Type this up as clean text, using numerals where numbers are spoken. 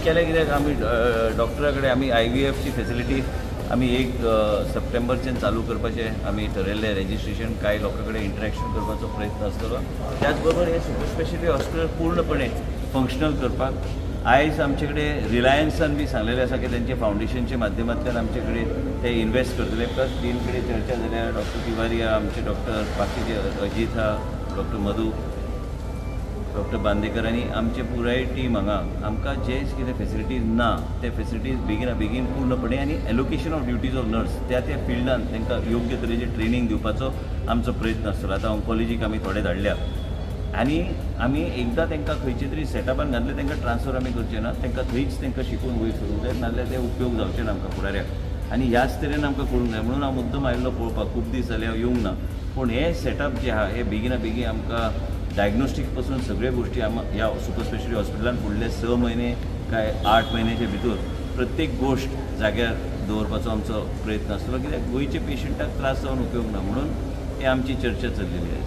केलें कित्याक आमी डॉक्टरा कडेन आमी आयव्हीएफची फेसिलिटी आमी 1 सप्टेंबरच्यान चालू करपाचें आमी ठरयल्लें. रेजिस्ट्रेशन कांय लोकां कडेन इंटरेक्शन करपाचो प्रयत्न आसतलो. त्याच बरोबर हें सुपर स्पेशलिटी हॉस्पिटल पूर्णपणे फंक्शनल करपाक आयज आमचे कडेन रिलायन्सान बी सांगलेलें आसा की तेंचे फावंडेशनच्या माध्यमांतल्यान आमचे कडेन ते इन्वेस्ट करतले. प्लस डीन कडेन चर्चा जाल्या, डॉक्टर तिवारी आहा, आमचे डॉक्टर बाकीचे अजीत आहा, डॉक्टर मधू, डॉक्टर बांदेकर आनी आमचे पुराय टीम हांगा आमकां जे कितें फेसिलिटीज ना ते फेसिलिटीज बेगिना बेगीन पूर्णपणे आनी allocation of duties of nurse त्या त्या फिल्डान तांकां योग्य तरेचें ट्रेनींग दिवपाचो आमचो प्रयत्न आसतलो. आतां ऑन्कोलॉजीक आमी थोडे धाडल्या आनी आमी एकदां तांकां खंयचे तरी सेटअपान घातले तांकां ट्रान्सफर आमी करचे ना, तांकां थंयच तांकां शिकून वयर सरूंक जाय, नाजाल्यार ते उपयोग जावचे ना आमकां फुडाऱ्याक. आनी ह्याच तरेन आमकां करूंक जाय म्हणून हांव मुद्दम आयिल्लो पळोवपाक, खूब दीस जाले हांव येवंक ना. पूण हें सेटअप जें आहा हें बेगिना बेगीन आमकां डायग्नोस्टीक पासून सगळे गोश्टी ह्या सुपर स्पेशलिटी हॉस्पिटलान फुडले 6 म्हयने काय 8 म्हयन्याचे भितर प्रत्येक गोश्ट जाग्यार दवरपाचो आमचो प्रयत्न आसतलो. कित्याक गोंयचे पेशंटाक त्रास जावन उपयोग ना म्हणून हे आमची चर्चा चल्लेली आसा.